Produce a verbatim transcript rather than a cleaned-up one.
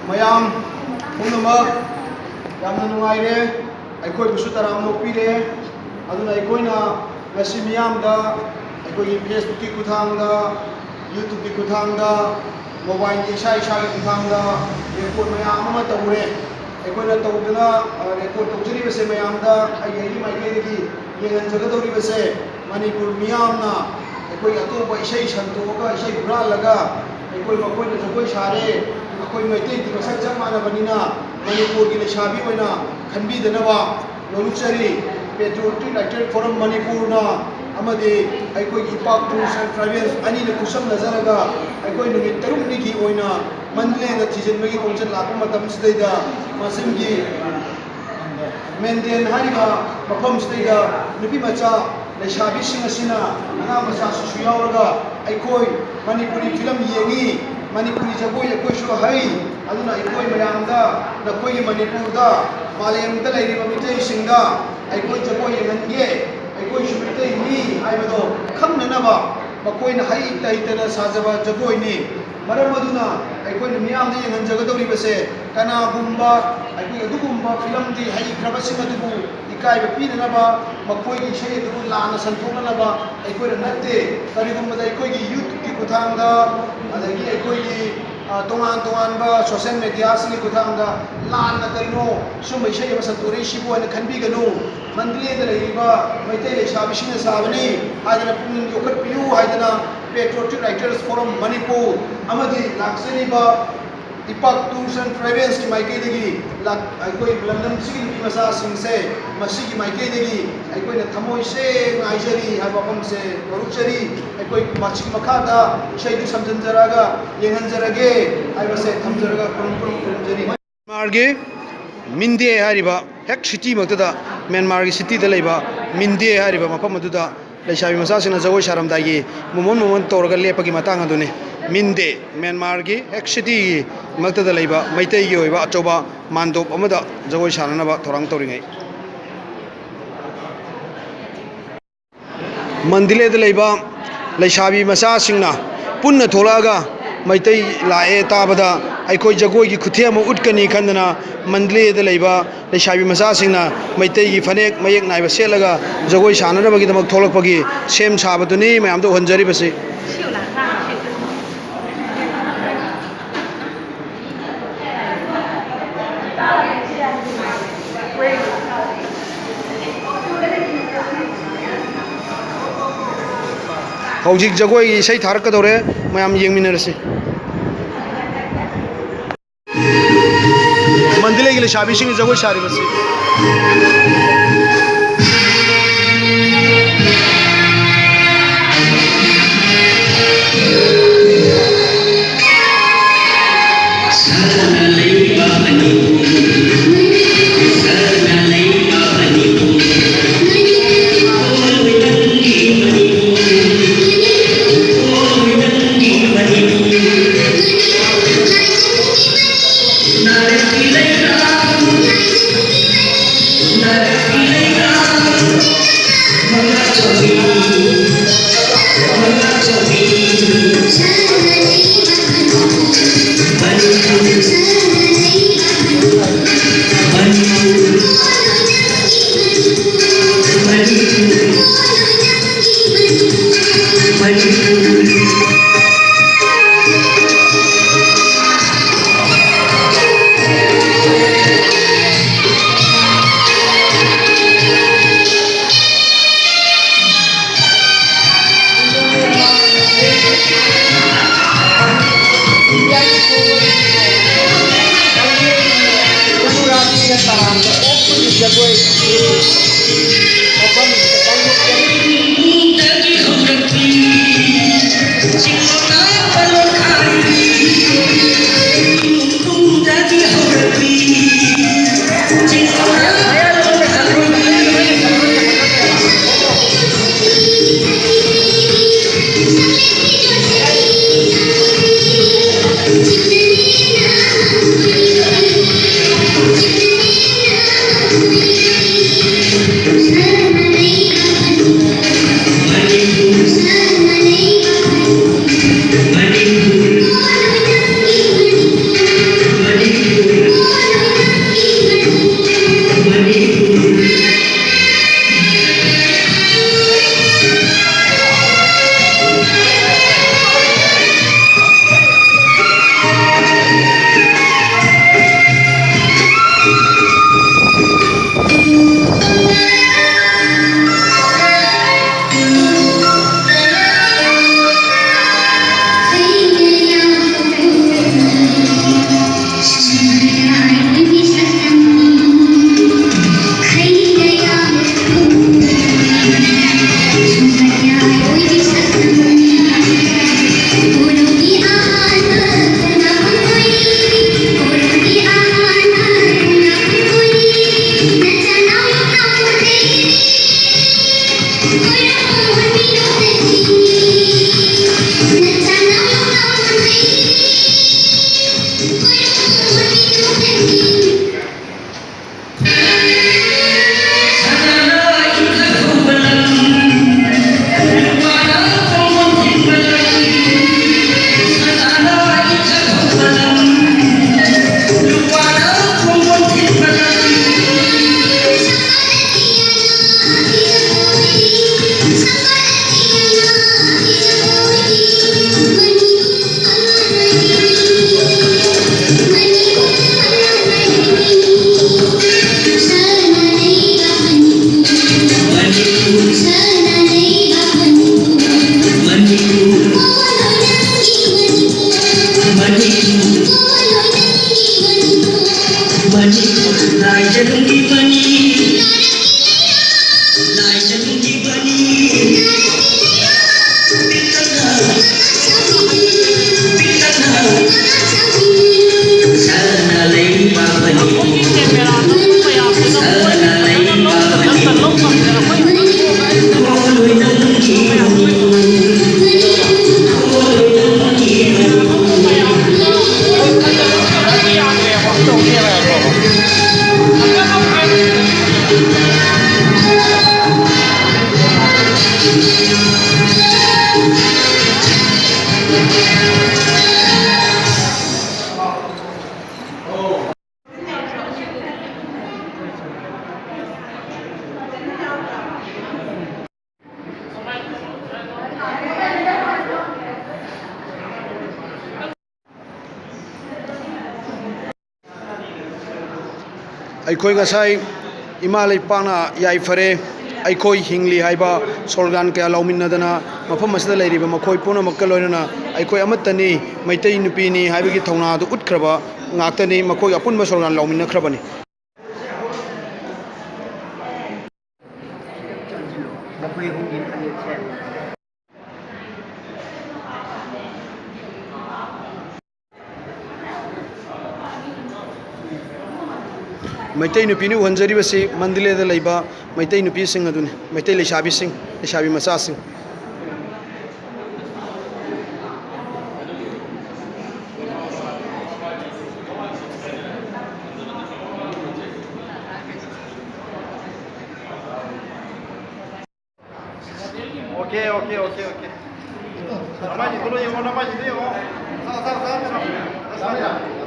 ꯃꯌꯥꯝ ꯄꯨꯝꯅꯃꯛ ꯌꯥꯝꯅ ꯅꯨꯡꯉꯥꯏꯔꯦ, ꯑꯩꯈꯣꯏꯕꯨꯁꯨ ꯇꯔꯥꯝꯅ ꯑꯣꯛꯄꯤꯔꯦ꯫ ꯑꯗꯨꯅ ꯑꯩꯈꯣꯏꯅ ꯉꯁꯤ ꯃꯤꯌꯥꯝꯗ ꯑꯩꯈꯣꯏꯒꯤ Facebookꯀꯤ ꯈꯨꯠꯊꯥꯡꯗ, YouTubeꯀꯤ ꯈꯨꯠꯊꯥꯡꯗ, mobileꯒꯤ ꯏꯁꯥ ꯏꯁꯥꯒꯤ ꯈꯨꯠꯊꯥꯡꯗ record ꯃꯌꯥꯝ ꯑꯃ ꯇꯧꯔꯦ꯫ ꯑꯩꯈꯣꯏꯅ ꯇꯧꯗꯨꯅ, ꯑ, record ꯇꯧꯖꯔꯤꯕꯁꯦ ꯃꯌꯥꯝꯗ ꯑꯩꯒꯤ ꯑꯩꯒꯤ ꯃꯥꯏꯀꯩꯗꯒꯤ ꯌꯦꯡꯍꯟꯖꯒꯗꯧꯔꯤꯕꯁꯦ, ꯃꯅꯤꯄꯨꯔ ꯃꯤꯌꯥꯝꯅ ꯑꯩꯈꯣꯏ ꯑꯇꯣꯞꯄ ꯏꯁꯩ ꯁꯟꯗꯣꯛꯑꯒ, ꯏꯁꯩ ꯍꯨꯔꯥꯜꯂꯒ, ꯑꯩꯈꯣꯏ ꯃꯈꯣꯏꯅ ꯖꯒꯣꯏ ꯁꯥꯔꯦ, ꯑꯩꯈꯣꯏ ꯃꯩꯇꯩꯗꯤ ꯃꯁꯛ ꯆꯞ ꯃꯥꯟꯅꯕꯅꯤꯅ ꯃꯅꯤꯄꯨꯔꯒꯤ ꯂꯩꯁꯥꯕꯤ ꯑꯣꯏꯅ ꯈꯟꯕꯤꯗꯅꯕ ꯅꯣꯂꯨꯛꯆꯔꯤ꯫ Patriotic Writers Forum ꯃꯅꯤꯄꯨꯔꯅ ꯑꯃꯗꯤ ꯑꯩꯈꯣꯏꯒꯤ ꯏꯄꯥꯛ Tours and Travels ꯑꯅꯤꯅ ꯈꯨꯠꯁꯝꯅꯖꯔꯒ ꯑꯩꯈꯣꯏ ꯅꯨꯃꯤꯠ ꯇꯔꯨꯛꯅꯤꯒꯤ ꯑꯣꯏꯅ ꯃꯟꯗꯂꯦꯗ ꯊꯤꯖꯤꯟꯕꯒꯤ ꯈꯣꯡꯆꯠ ꯂꯥꯛꯄ ꯃꯇꯝꯁꯤꯗꯩꯗ ꯃꯁꯤꯒꯤ ꯃꯦꯟꯗꯦꯟ ꯍꯥꯏꯔꯤꯕ ꯃꯐꯝꯁꯤꯗꯩꯗ ꯅꯨꯄꯤ ꯃꯆꯥ ꯂꯩꯁꯥꯕꯤꯁꯤꯡ ꯑꯁꯤꯅ, ꯑꯉꯥꯡ ꯃꯆꯥꯁꯤꯁꯨ ꯌꯥꯎꯔꯒ, ꯑꯩꯈꯣꯏ ꯃꯅꯤꯄꯨꯔꯤ ꯐꯤꯂꯝ ꯌꯦꯡꯉꯤ, ꯃꯅꯤꯄꯨꯔꯤ ꯖꯒꯣꯏ ꯑꯩꯈꯣꯏꯁꯨ ꯍꯩ, ꯑꯗꯨꯅ ꯑꯩꯈꯣꯏ ꯃꯌꯥꯝꯗ, ꯅꯈꯣꯏꯒꯤ ꯃꯅꯤꯄꯨꯔꯗ, ꯃꯥꯂꯦꯝꯗ ꯂꯩꯔꯤꯕ ꯃꯤꯇꯩꯁꯤꯡꯗ ꯑꯩꯈꯣꯏ ꯖꯒꯣꯏ ꯌꯦꯡꯍꯟꯒꯦ, ꯑꯩꯈꯣꯏꯁꯨ ꯃꯤꯇꯩꯅꯤ ꯍꯥꯏꯕꯗꯣ ꯈꯪꯅꯅꯕ ꯃꯈꯣꯏꯅ ꯍꯩꯇ ꯍꯩꯇꯅ ꯁꯥꯖꯕ ꯖꯒꯣꯏꯅꯤ꯫ ꯃꯔꯝ ꯑꯗꯨꯅ ꯑꯩꯈꯣꯏꯅ ꯃꯤꯌꯥꯝꯗ ꯌꯦꯡꯍꯟꯖꯒꯗꯧꯔꯤꯕꯁꯦ, ꯀꯅꯥꯒꯨꯝꯕ ꯑꯩꯈꯣꯏ ꯑꯗꯨꯒꯨꯝꯕ ꯐꯤꯂꯝꯗꯤ ꯍꯩꯈ꯭ꯔꯕꯁꯤꯡ ꯑꯗꯨꯕꯨ ꯏꯀꯥꯏꯕ ꯄꯤꯅꯅꯕ, ꯃꯈꯣꯏꯒꯤ ꯏꯁꯩ ꯑꯗꯨꯕꯨ ꯂꯥꯟꯅ ꯁꯟꯗꯣꯛꯅꯅꯕ ꯑꯩꯈꯣꯏꯅ ꯅꯠꯇꯦ꯫ ꯀꯔꯤꯒꯨꯝꯕꯗ ꯑꯩꯈꯣꯏꯒꯤ YouTubeꯀꯤ ꯈꯨꯠꯊꯥꯡꯗ, ꯑꯗꯒꯤ ꯑꯩꯈꯣꯏꯒꯤ, ꯑ, ꯇꯣꯉꯥꯟ ꯇꯣꯉꯥꯟꯕ social mediaꯁꯤꯡꯒꯤ ꯈꯨꯠꯊꯥꯡꯗ ꯂꯥꯟꯅ ꯀꯔꯤꯅꯣ ꯁꯨꯝꯕ ꯏꯁꯩ ꯑꯃ ꯁꯟꯗꯣꯔꯛꯏꯁꯤꯕꯨ ꯍꯥꯏꯅ ꯈꯟꯕꯤꯒꯅꯨ꯫ ꯃꯟꯗꯂꯦꯗ ꯂꯩꯔꯤꯕ ꯃꯩꯇꯩ ꯂꯩꯁꯥꯕꯤꯁꯤꯡꯅ ꯁꯥꯕꯅꯤ ꯍꯥꯏꯗꯅ, ꯄꯨꯛꯅꯤꯡ ꯌꯣꯛꯈꯠꯄꯤꯌꯨ ꯍꯥꯏꯗꯅ Patriotic Writers Forum ꯃꯅꯤꯄꯨꯔ ꯑꯃꯗꯤ ꯂꯥꯛꯆꯔꯤꯕ ꯏꯄꯥꯛ Tours and Travelsꯀꯤ ꯃꯥꯏꯀꯩꯗꯒꯤ ꯂꯥꯛ-, ꯑꯩꯈꯣꯏ ꯂꯝꯗꯝꯁꯤꯒꯤ ꯅꯨꯄꯤ ꯃꯆꯥꯁꯤꯡꯁꯦ ꯃꯁꯤꯒꯤ ꯃꯥꯏꯀꯩꯗꯒꯤ ꯑꯩꯈꯣꯏꯅ ꯊꯃꯣꯏ ꯁꯦꯡꯅ ꯍꯥꯏꯖꯔꯤ ꯍꯥꯏꯕ ꯋꯥꯐꯝꯁꯦ ꯐꯣꯡꯗꯣꯛꯆꯔꯤ꯫ ꯑꯩꯈꯣꯏ ꯃꯁꯤꯒꯤ ꯃꯈꯥꯗ ꯏꯁꯩꯗꯨ ꯁꯝꯖꯤꯟꯖꯔꯒ ꯌꯦꯡꯍꯟꯖꯔꯒꯦ ꯍꯥꯏꯕꯁꯦ ꯊꯝꯖꯔꯒ ꯈꯨꯔꯨꯝ ꯈꯨꯔꯨꯝ ꯈꯨꯔꯨꯝꯖꯔꯤ꯫ ꯃ꯭ꯌꯥꯟꯃꯥꯔꯒꯤ ꯃꯤꯟꯗꯦ ꯍꯥꯏꯔꯤꯕ ꯍꯦꯛ cityꯃꯛꯇꯗ, ꯃ꯭ꯌꯥꯟꯃꯥꯔꯒꯤ cityꯗ ꯂꯩꯕ ꯃꯤꯟꯗꯦ ꯍꯥꯏꯔꯤꯕ ꯃꯐꯝ ꯑꯗꯨꯗ ꯂꯩꯁꯥꯕꯤ ꯃꯆꯥꯁꯤꯡꯅ ꯖꯒꯣꯏ ꯁꯥꯔꯝꯗꯥꯏꯒꯤ ꯃꯣꯃꯣꯟ ꯃꯣꯃꯣꯟ ꯇꯧꯔꯒ ꯂꯦꯞꯄꯒꯤ ꯃꯇꯥꯡ ꯑꯗꯨꯅꯤ꯫ ꯃꯤꯟꯗꯦ, ꯃ꯭ꯌꯥꯟꯃꯥꯔꯒꯤ ꯍꯦꯛ cityꯒꯤ ꯃꯛꯇꯗ ꯂꯩꯕ ꯃꯩꯇꯩꯒꯤ ꯑꯣꯏꯕ ꯑꯆꯧꯕ ꯃꯥꯟꯗꯣꯞ ꯑꯃꯗ ꯖꯒꯣꯏ ꯁꯥꯅꯅꯕ ꯊꯧꯔꯥꯡ ꯇꯧꯔꯤꯉꯩ꯫ ꯃꯟꯗꯂꯦꯗ ꯂꯩꯕ ꯂꯩꯁꯥꯕꯤ ꯃꯆꯥꯁꯤꯡꯅ ꯄꯨꯟꯅ ꯊꯣꯛꯂꯛꯑꯒ ꯃꯩꯇꯩ ꯂꯥꯛꯑꯦ ꯇꯥꯕꯗ ꯑꯩꯈꯣꯏ ꯖꯒꯣꯏꯒꯤ ꯈꯨꯊꯦꯛ ꯑꯃ ꯎꯠꯀꯅꯤ ꯈꯟꯗꯅ ꯃꯟꯗꯂꯦꯗ ꯂꯩꯕ ꯂꯩꯁꯥꯕꯤ ꯃꯆꯥꯁꯤꯡꯅ ꯃꯩꯇꯩꯒꯤ ꯐꯅꯦꯛ ꯃꯌꯦꯛ ꯅꯥꯏꯕ ꯁꯦꯠꯂꯒ ꯖꯒꯣꯏ ꯁꯥꯟꯅꯅꯕꯒꯤꯗꯃꯛ ꯊꯣꯛꯂꯛꯄꯒꯤ ꯁꯦꯝ ꯁꯥꯕꯗꯨꯅꯤ ꯃꯌꯥꯝꯗ ꯎꯍꯟꯖꯔꯤꯕꯁꯤ꯫ ꯍꯧꯖꯤꯛ ꯖꯒꯣꯏꯒꯤ ꯏꯁꯩ ꯊꯥꯔꯛꯀꯗꯧꯔꯦ, ꯃꯌꯥꯝ ꯌꯦꯡꯃꯤꯟꯅꯔꯁꯤ꯫ ꯃꯟꯗꯂꯦꯒꯤ ꯂꯩꯁꯥꯕꯤꯁꯤꯡꯅ ꯖꯒꯣꯏ ꯁꯥꯔꯤꯕꯁꯤ꯫ ꯂꯥꯏꯖꯅꯤꯡꯈꯤꯕꯅꯤ, ꯂꯥꯏꯖꯅꯤꯡꯈꯤꯕꯅꯤ꯫ ꯑꯩꯈꯣꯏ ꯉꯁꯥꯏ ꯏꯃꯥ ꯂꯩꯄꯥꯛꯅ ꯌꯥꯏꯐꯔꯦ, ꯑꯩꯈꯣꯏ ꯍꯤꯡꯂꯤ ꯍꯥꯏꯕ ꯁ꯭ꯂꯣꯒꯥꯟ ꯀꯌꯥ ꯂꯥꯎꯃꯤꯟꯅꯗꯅ, ꯃꯐꯝ ꯑꯁꯤꯗ ꯂꯩꯔꯤꯕ ꯃꯈꯣꯏ ꯄꯨꯝꯅꯃꯛꯀ ꯂꯣꯏꯅꯅ ꯑꯩꯈꯣꯏ ꯑꯃꯠꯇꯅꯤ, ꯃꯩꯇꯩ ꯅꯨꯄꯤꯅꯤ ꯍꯥꯏꯕꯒꯤ ꯊꯧꯅꯥ ꯑꯗꯨ ꯎꯠꯈ꯭ꯔꯕ ꯉꯥꯛꯇꯅꯤ꯫ ꯃꯈꯣꯏ ꯑꯄꯨꯟꯕ ꯁ꯭ꯂꯣꯒꯥꯟ ꯂꯥꯎꯃꯤꯟꯅꯈ꯭ꯔꯕꯅꯤ꯫ ꯅꯈꯣꯏ ꯑꯍꯨꯝꯒꯤ ꯐꯅꯦꯛꯁꯦ꯫ ꯃꯩꯇꯩ ꯅꯨꯄꯤꯅ ꯎꯍꯟꯖꯔꯤꯕꯁꯤ ꯃꯟꯗꯂꯦꯗ ꯂꯩꯕ ꯃꯩꯇꯩ ꯅꯨꯄꯤꯁꯤꯡ ꯑꯗꯨꯅꯤ, ꯃꯩꯇꯩ ꯂꯩꯁꯥꯕꯤꯁꯤꯡ, ꯂꯩꯁꯥꯕꯤ ꯃꯆꯥꯁꯤꯡ꯫ OK, OK, OK, OK. ꯅꯃꯥꯏꯁꯤꯗ ꯂꯣꯏ ꯌꯦꯡꯉꯣ, ꯅꯃꯥꯏꯁꯤꯗ ꯌꯦꯡꯉꯣ꯫ ꯁꯥ, ꯁꯥ, ꯁꯥ, ꯀꯩꯅꯣ꯫